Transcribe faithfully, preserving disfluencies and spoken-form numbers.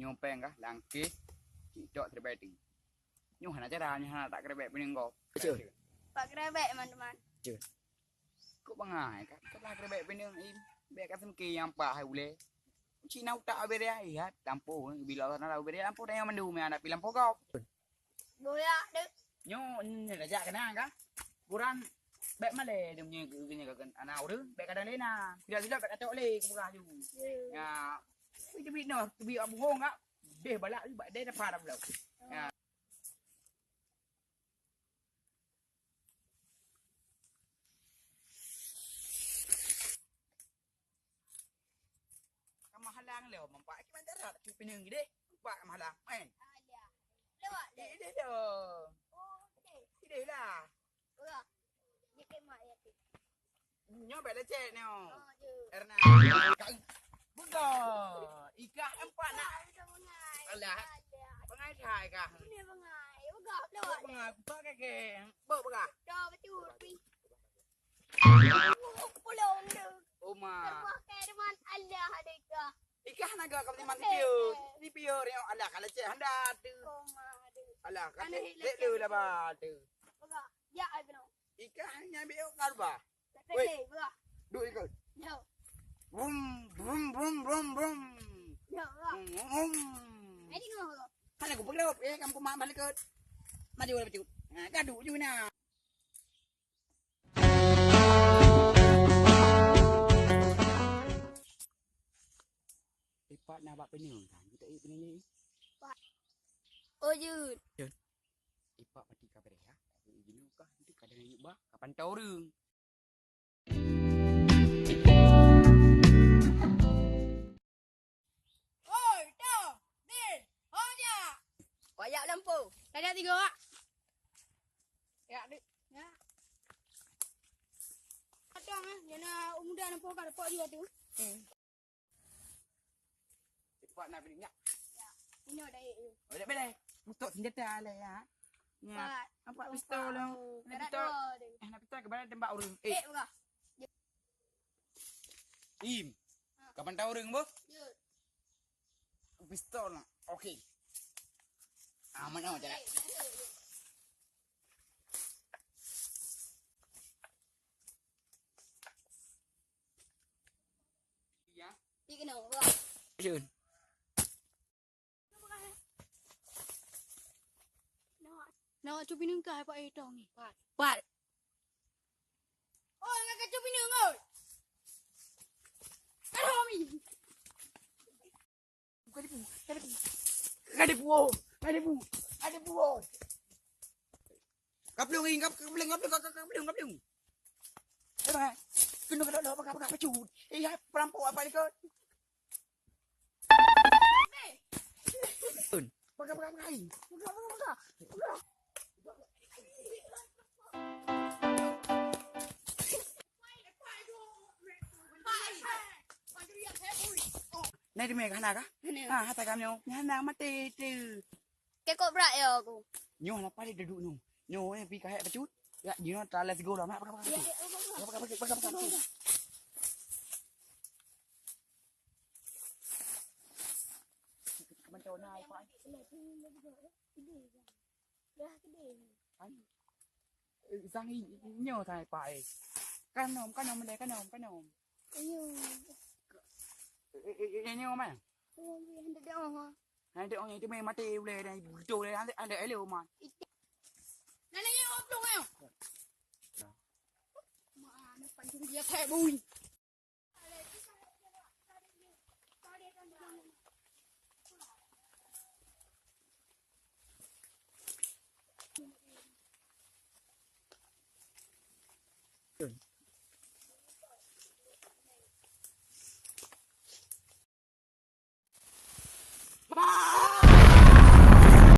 Nyoe péng kah, langkeh, cit tok siribèe teuh. Nyoe hana cara, nyoe hana tak keureubeuk pineung gob. Betul. Pak keureubeuk, teman-teman. Betul. Kok bangai, kah? Kah keureubeuk pineung, im. Bèk ka seungke nyang paih hai ulèe. Cina utak bèrèh, lihat, lampôh, eh, bila sana lah bèrèh, lampôh dah nyang mandum, nyang ada pi lampôh gob. Boya dek. Nyoe, nyoe dah jak keunan kah? Kurang bèk malèe dia punya, punya, punya, anak ureueng, bèk kadang lé na. Tidak-tidak bèk kacok lé, kupeugah ju. Ya. Ya. Tapi teubiet noh, teubiet buhong kah? Deh balak, bak deh dapat dah belum. Ya. Ka meuhalang lé, mampak ki mandarat, ki pineung deh. Nampak ka meuhalang, man. Lewat deh. Deh, deh, deh. Oh, deh. Deh lah. Urah. Dia kemak ya tu. Nyoe bèk lecet nyoe. Oh, je. Erna. Beuga. Ikah nampak nak. Alah. Alah. Bangai thai kah? Ini bangai. Beuga lewat. Bangai, buka kaki. Beuga. Dah betul. Pi. Pulong tu. Oma. Terbuah kain rumah Allah ada ikah. Ikah naga kau teman sipio. Sipio rio Allah kalau cek handa tu. Oma ada. Allah kan dek lu lah ba tu. Beuga. Ya ai beno. Ikah hanya biok kalba. Weh. Beuga. Duk ikut. Yo. Brum brum brum brum brum. Yo. Brum, brum, brum. Ai di ngah. Hana ku peugah eh kamu ku mak balik ikut. Maju lah ikut. Ha, gaduh ju na. Ipak na bak penyeng kan? Kita eh penyeng ni. Oh jut. Ipak mati kabareh ya. Jenuh kah? Itu kadang yuk bah. Kapan tahu orang? Oi, toh, Din, ho jak. Wak jak lampu. Ada tiga wak. Ya, Dik. Ya. Kadang eh, yana umuda lampu ka dapat juga tu. Hmm. Cepat nak beli minyak. Ya. Ini ada air tu. Oh, tak boleh. Untuk senjata lah ya. Ya. Nampak pistol tu. Nak pistol. Eh, nak pistol ke mana tembak orang? Eh. Eh, buka. Im. Kapan tahu orang boh? Pistol lah. Okey. Aman oh jalan. Ya. Tiga nombor. Jun. Nah, cubi nengkah Pak Etong ni. Pat. Pat. Oh, ngan kacau bini ngoi. Kacau mi. Kadipu, kadipu. Kadipu, oh. Kadipu, kadipu, oh. Kaplung, ing, kap-, kaplung, kaplung, kap-, kaplung, kaplung. Eh, bang. Kena kena lo pakai pakai pecut. Eh, ya, perampok apa ni kau? Pakai pakai pakai. Pakai pakai pakai. Nai di mega hana kah? Hana. Ah, hata kami nyoe. Hana mati tu. Kekok berat ya aku. Nyoe hana paling duduk nyoe. Nyoe eh pi kahek pecut. Ya, nyoe tala sigo dah. Pakai pakai. Ya, ya, pakai, pakai, pakai, pakai, pakai. Macam mana ai pak? Ai. Eh, sang i-, nyoe sang ai pak ai. Kanom, kanom, kanom, kanom. Ayo. Eh, eh, eh, eh, nyoe mana? Oh, dia hendak dah, ha. Hai dek orang itu main mati ulai dan betul ulai anda anda elok man. Nana yang oblong ayo. Mana panjang dia saya bui.